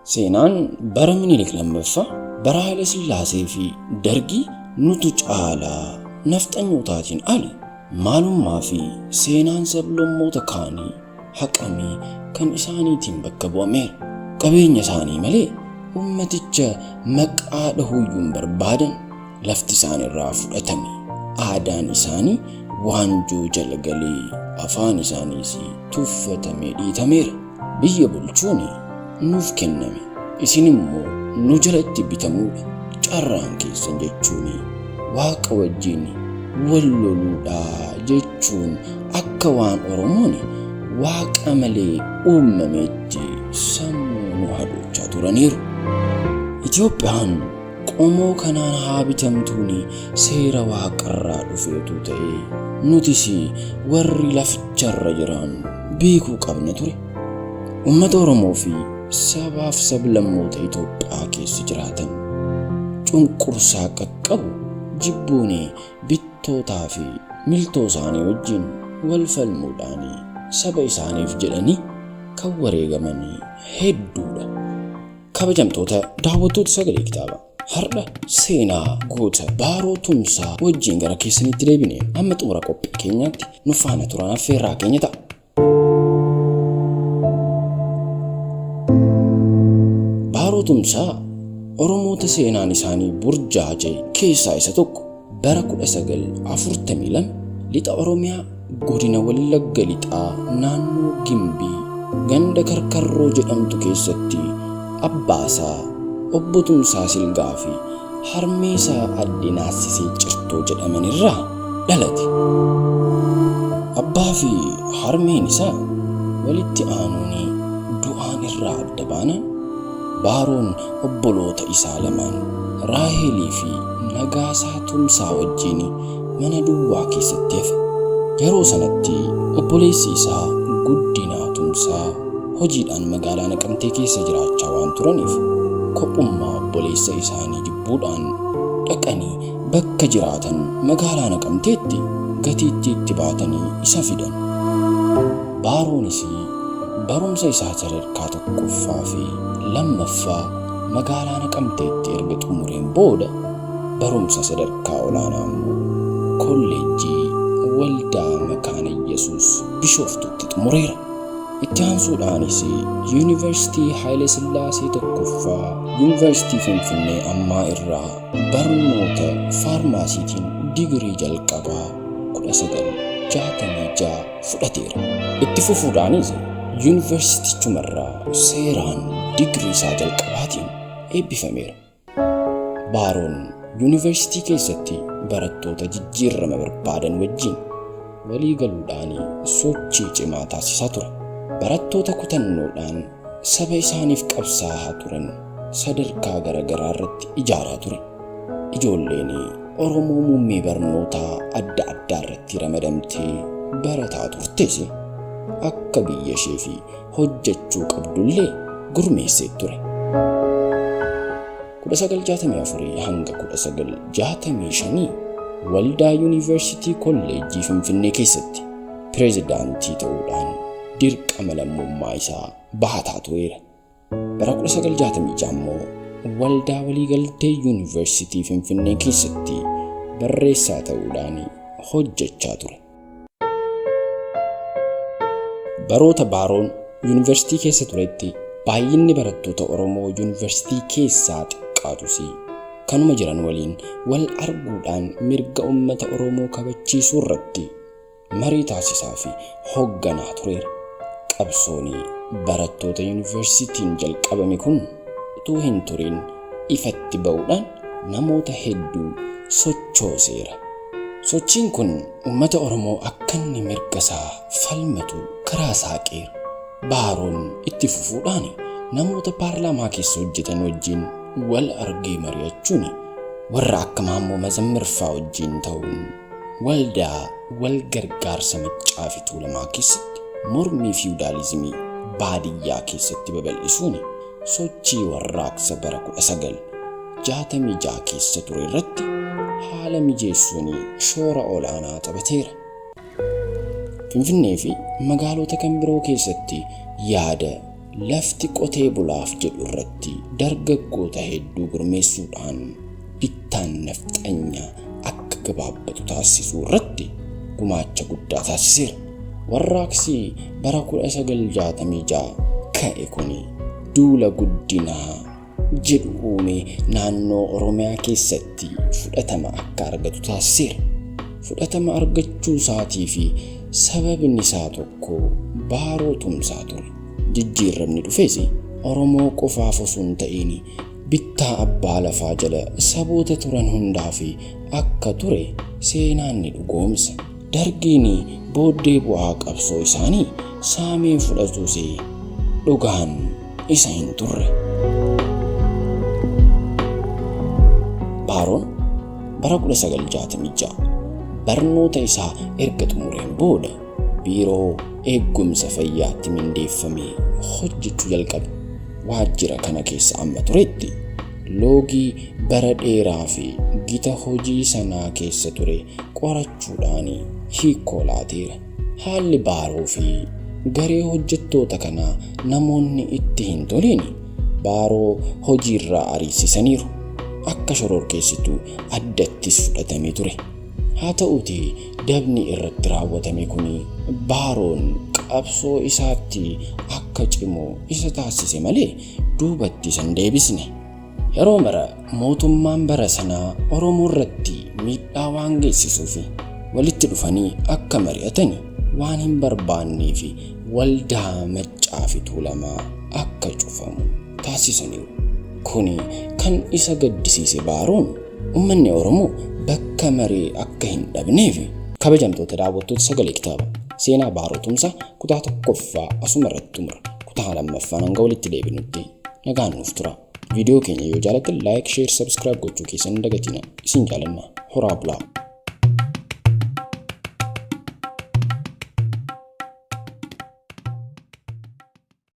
Seenaan bara Minilik lammaffaa, bara Haayile Sillaasee fi Dargii nutu caalaa nafxanyootaatiin ali maalummaa fi seenaan sablammoota kaanii haqamee kan isaaniitiin bakka bu'ameera. Qabeenya isaanii malee ummaticha maqaa dhahuuyyuu hin barbaadan. Lafti isaan irraa fudhatame, aadaan isaanii waanjoo jala galee afaan isaaniis tuffatamee dhiitameera. Biyya bulchuun nuuf kenname, isin immoo nu jalatti bitamuudha carraan keessan jechuun Waaqa wajjin wal loluudha jechuun akka waan Oromoon Waaqa malee uumameetti sammuu nu hadoochaa turaniiru. Itoophiyaan qomoo kanaan haa bitamtuun seera Waaqarraa dhufe utuu ta'ee nutis warri laficharra jiraannu beekuu qabna ture. Uummata Oromoo fi sabaaf sablammoota Itoophiyaa keessa jiraatan cunqursaa qaqqabu jibbuun bittootaa fi miltoo isaanii wajjin wal falmuudhaan saba isaaniif jedhanii kan wareegaman hedduudha. Kabajamtoota daawwattoota Sagalee Kitaabaa, har'a seenaa goota Baaroo Tumsaa wajjin gara keessanitti deebine. Amma xumura qophii keenyaatti nu faana turan affeerraa keenya ta'a. Baaroo Tumsaa Oromoota seenaan isaanii burjaaja'e keessaa isa tokko. Bara 1942 lixa Oromiyaa godina Wallagga Lixaa naannoo Gimbii ganda Karkarroo jedhamtu keessatti abbaasaa Obbo Tumsaa Silgaa fi harmeesaa Adde Naassisee Cirtoo jedhaman irraa dhalate. Abbaa fi harmeen isaa walitti aanuun du'aan irraa adda baanaan Baaroon obboloota isaa lamaan Raahelii fi Nagaasaa Tumsaa wajjin mana duwwaa keessatti hafe. Yeroo sanatti obboleessi isaa Guddinaa Tumsaa hojiidhaan magaalaa Naqamtee keessa jiraachaa waan turaniif kophummaa obboleessa isaanii jibbuudhaan dhaqanii bakka jiraatan magaalaa Naqamteetti gatiittii itti baatanii isa fidan. Baaroonis barumsa isaa sadarkaa tokkoffaa fi lammaffaa magaalaa Naqamteetti erga xumureen booda barumsa sadarkaa olaanaa immoo Kolleejjii Waldaa Makaana Iyyasuus Bishooftuutti xumureera. Itti aansuudhaanis Yuunivarsiitii Haayile Sillaasee tokkoffaa Yuunivarsiitii Finfinnee ammaa irraa barnoota faarmaasiitiin digirii jalqabaa 1966 fudhateera. Itti fufuudhaanis yuunivarsiitichumarraa seeraan digirii isaa jalqabaatiin eebbifameera. Baaroon yuunivarsiitii keessatti barattoota jijjiirama barbaadan wajjin walii galuudhaan sochii cimaa taasisaa ture. Barattoota kutannoodhaan saba isaaniif qabsaa'aa turan sadarkaa garaagaraa irratti ijaaraa ture. Ijoolleen Oromoo muummee barnootaa adda addaa irratti ramadamtee barataa turtes akka biyya ishee fi hojjechuu qabdullee gurmeessee ture. 1964 hanga 1965 Waldaa Yuunivarsiitii Kolleejjii Finfinnee keessatti pireezidaantii ta'uudhaan dirqama lammummaa isaa bahataa tureera. Bara 1966 immoo Waldaa Waliigaltee Yuunivarsiitii Finfinnee keessatti barreessaa ta'uudhaan hojjechaa ture. Baroota Baaroon yuunivarsiitii keessa turetti baay'inni barattoota Oromoo yuunivarsiitii keessaa xiqqaatus kanuma jiran waliin wal arguudhaan mirga uummata Oromoo kabachiisuu irratti marii taasisaa fi hoogganaa tureera. Qabsoon barattoota yuunivarsiitiin jalqabame kun utuu hin turin ifatti ba'uudhaan namoota hedduu sochooseera. Sochiin kun uummata Oromoo akka inni mirga isaa falmatu karaa saaqeera. Baaroon itti fufuudhaan namoota paarlaamaa keessa hojjetan wajjin wal argee mari'achuun warra akka Maammoo Mazammir fa'aa wajjin ta'uun waldaa wal gargaarsa Maccaa fi Tuulamaa keessatti mormii fiwudaalizimii baadiyyaa keessatti babal'isuun sochii warraaqsa bara 1966 keessa ture irratti haala mijeessuun shoora olaanaa taphateera. Finfinnee fi magaalota kan biroo keessatti yaada Lafti qotee bulaaf jedhu irratti dargaggoota hedduu gurmeessuudhaan bittaan nafxanyaa akka gabaabbatu taasisuu irratti gumaacha guddaa taasiseera. Warraaqsi bara 1966 ka'e kun duula guddinaa jedhu uumee naannoo Oromiyaa keessatti fudhatama akka argatu taasiseera. Fudhatama argachuu isaatii fi sababni isaa tokko Baaroo Tumsaa ture. Jijjiiramni dhufes Oromoo qofaaf osoo hin ta'in bittaa abbaa lafaa jala saboota turan hundaaf akka ture seenaan ni dhugoomsa. Dargiin booddee bu'aa qabsoo isaanii saamee fudhatus dhugaan isa hin turre. Baaroon bara 1966 barnoota isaa erga xumureen booda biiroo eegumsa fayyaatti mindeeffamee hojjechuu jalqabe. Waajjira kana keessa amma turetti loogii bara dheeraa fi gita hojii sanaa keessa ture qorachuudhaan hiikoo laateera. Haalli Baaroo fi garee hojjettoota kanaa namoonni itti hin toliin Baaroo hojiirraa ariisisaniiru. Akka shororkeessituu addattis fudhatamee ture. Haa ta'uutii dabni irratti raawwatame kun Baaroon qabsoo isaatti akka cimu isa taasise malee duubatti isa hin deebisne. Yeroo mara mootummaan bara sanaa Oromoo irratti miidhaa waan geessisuuf walitti dhufanii akka mari'atan waan hin barbaannee fi waldaa Maccaa fi Tuulamaa akka cufamu taasisaniiru. Kuni kan isa gaddisiise Baaroon uummanni Oromoo bakka maree akka hin dhabneef kabajamtoota daawwattoota sagalee kitaaba seenaa Baaroo Tumsaa kutaa tokkoffaa asuma irratti xumura. Kutaa lammaffaan hanga walitti deebinutti nagaan nuuf tura. Viidiyoo keenya yoo jaalattan like, share, subscribe gochuu keessan hin dagatina. Isin jaalanna. Horaa bulaa.